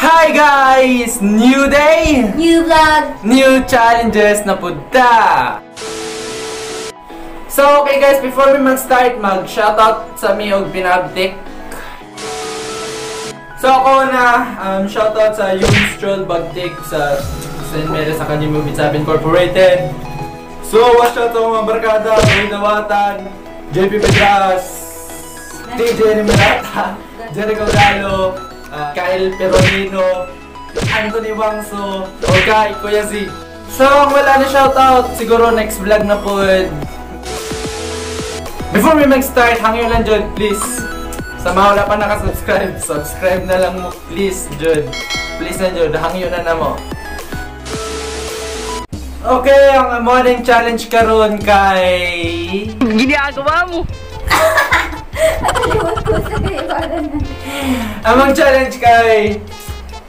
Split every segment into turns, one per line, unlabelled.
Hi guys! New day!
New vlog!
New challenges na punta! So, okay guys, before we mag-start, mag-shoutout sa mi og binabtik. So ako na, shoutout sa Yunstrol Bagtik sa St. Mary's Academy of Itsab Incorporated. So, watch out sa mga barkada, Roy Dawatan, JP Pedras, TJ Nimerata, Jericho Galo, Kyle Peronino, Anthony Wangso, okay, Kuya Z. So, ang wala na shoutout, siguro next vlog na po. Before we mag-start, hangyo lang dyan, please. Sa mga wala pa nakasubscribe, subscribe na lang mo, please, Jud. Please na, Jud. Hangyo na na mo. Okay, ang morning challenge karon kay...
Ginagawa mo!
Nakalimot ko sa kaiwanan na.
Amang challenge kay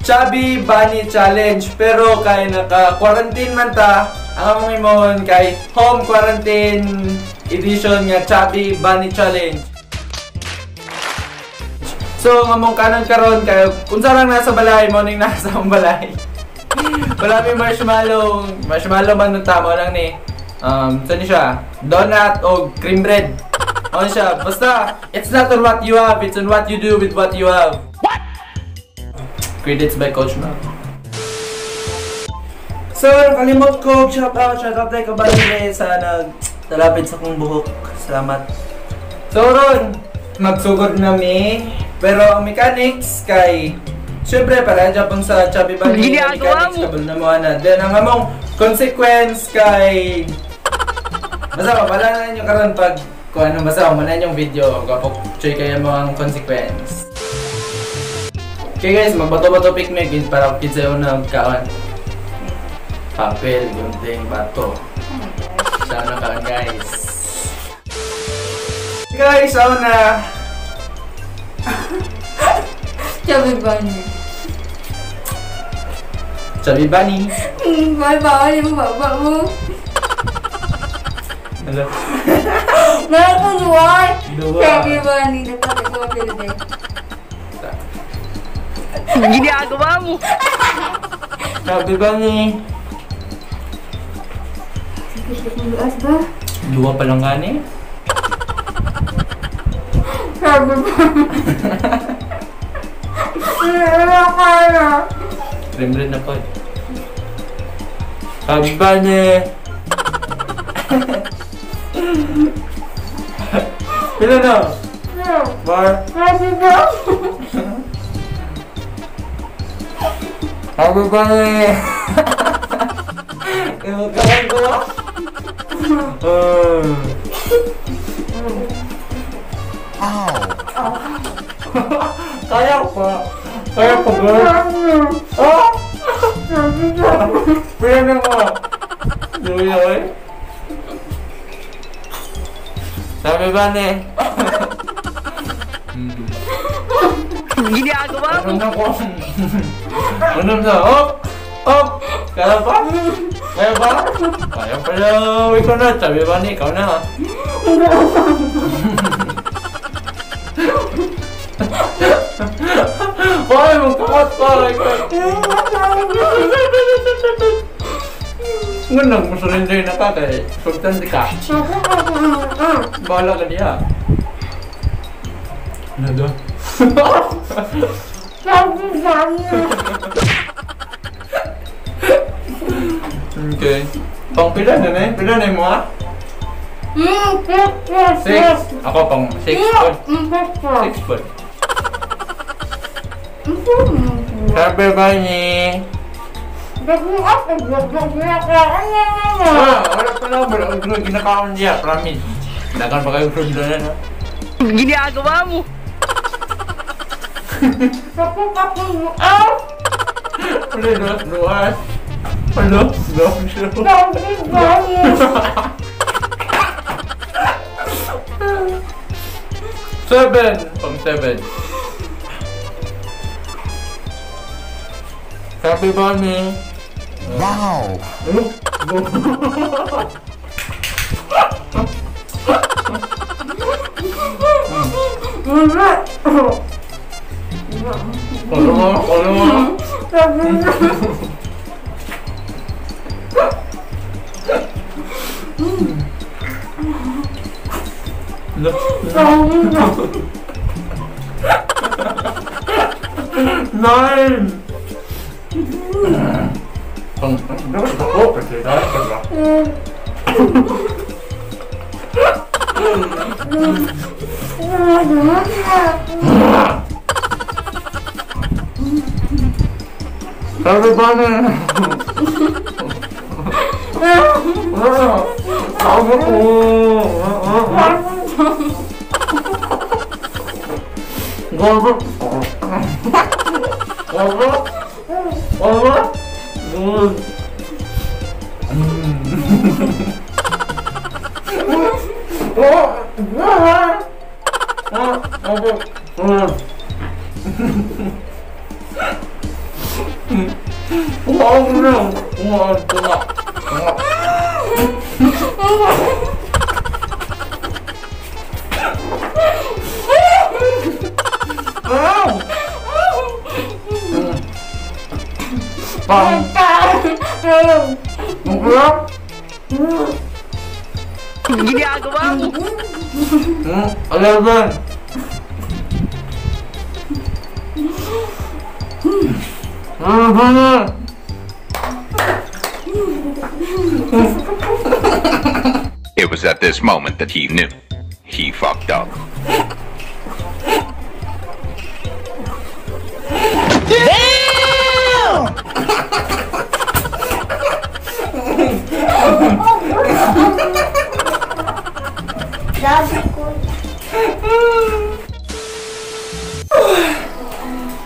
Chubby Bunny Challenge. Pero kay naka-quarantine man ta, ang among imon kay Home Quarantine Edition nga Chubby Bunny Challenge. So, ang among kanon karon kay kung saan lang nasa balay, morning nasa ang balay. Wala may marshmallow, marshmallow man nung tama lang ni. So ni siya, donut o cream bread. Ano siya, basta it's not on what you have, it's on what you do with what you have. What? Credits by Coach Mac. So, nakalimot ko, shout out tayo kabalile sa nagtalapid sa kong buhok. Salamat. So, ron, magsugod na mi. Pero ang mechanics kay syempre para Japon sa Chubby Bunny mechanics kabalo na mo ana. Then ang among consequence kay basta wala na ninyo karon pag kung ano basta man yung video kapok choy kaya mo ang consequence. Okay guys, magbato-bato pick me para kids ayo na kaon. Papel, gunting, bato. Sana kaon guys. Guys, ako na.
Chubby Bunny.
Chubby Bunny.
Bye-bye, mo baba mo.
Hello.
Nakakunuan. Chubby Bunny. Nagpapagpapil din.
Ginagawa mo.
Chubby Bunny.
Sakit ng luas ba?
Luwa pa lang gani.
Chubby Bunny.
Cream bread na po. Chubby Bunny! Pila na? Bar?
Chubby Bunny!
Chubby Bunny! Magkaroon ko ba? Kaya ko pa. Kaya ko ba? Oh! Pila na mo! Duyoy? Sabi ba ni?
Ginagawa mo!
Ano ko? Ano na? Op! Op! Kaya pa? Kaya pa? Kaya pala! Ikaw na! Sabi ba ni? Ikaw na! Hoy, magkakat pa! Ganun, masurrender na ka kay sultan di ka. Bahala ka niya. Ano doon? Okay. Pang pila na eh? Pila na mo ah? 6. Ako pang 6 po. 6 po. Happy Bunny! Ah, wala pa lang. Wala ko ginakaon niya, promise. Dagan pa kayo from doon na.
Ginagawa mo!
Wala, Ano? Seven! Pang 7. Happy Bunny!
Wow!
Ano? Nine. Everybody.
Ginagawa mo.
11.
It was at this moment that he knew. He fucked up.
Damn!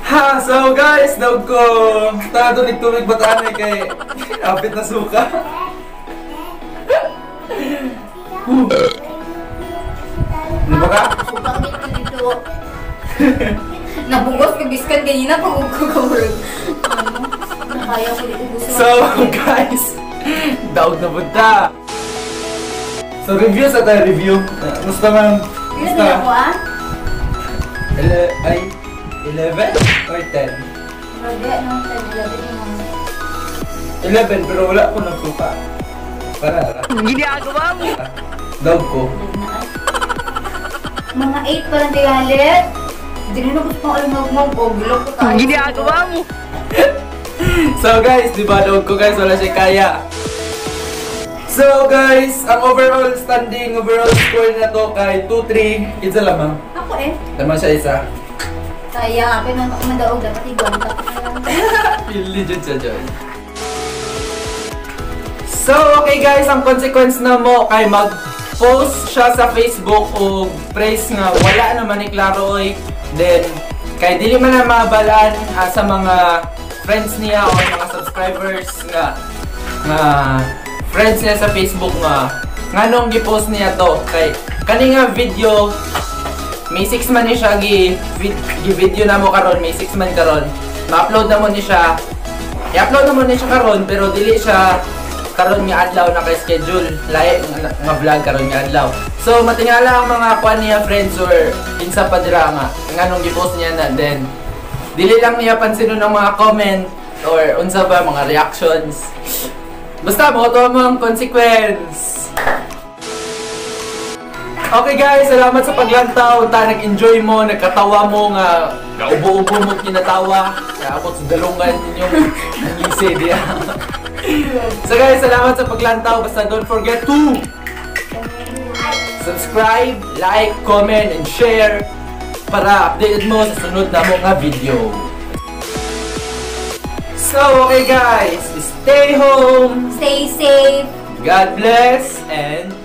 Ha, so guys, daw ko tato ni tubig bataan kay kapit na suka. Di ba ka?
Pangit ko dito. Nabugos ko biskan kanina pag ko. Ano? Nakaya ko dito gusto.
So guys, daog na punta. So review sa tayo review. Gusto man.
Ilan na ako ah?
Ay, 11 or 10?
Grabe, no? 10, 11 yung mga.
11 pero wala ko nagsuka. Para.
Ginagawa mo.
Daog ko.
Mga 8 pa lang tigalit. Hindi na gusto kong alam mag-oglok ko tayo.
Ginagawa mo.
So guys, di ba daog ko guys, wala siya kaya. So guys, ang overall standing, overall score na to kay 2-3. Isa lamang.
Ako eh.
Lamang siya isa.
Kaya, ako nang ako madaog, dapat igwanta ko na lang.
Legit siya dyan. So, okay guys, ang consequence na mo kay mag-post siya sa Facebook o praise nga wala naman ni Klaro oy. Then, kay dili man na mabalaan sa mga friends niya o mga subscribers nga friends niya sa Facebook nga nganong gi-post niya to kay kani nga video May 6 man ni siya gi-video na mo karon, May 6 man karon. Ma-upload na mo ni siya. I-upload na mo ni siya karon pero dili siya karon nga adlaw na kay schedule. Lahi nga vlog karon nga adlaw. So matingala ang mga kuan niya friends or kinsa pa dira nga nganong gi-post niya na, then dili lang niya pansinon ang mga comment or unsa ba mga reactions. Basta mo to ang consequence. Okay guys, salamat sa paglantaw. Ta nag-enjoy mo, nagkatawa mo nga naubo-ubo mo kinatawa. Kaabot sa dalungan ninyong ngisi diya. So guys, salamat sa paglantaw. Basta don't forget to subscribe, like, comment, and share para updated mo sa sunod na mo nga video. So okay guys, stay home,
stay safe,
God bless, and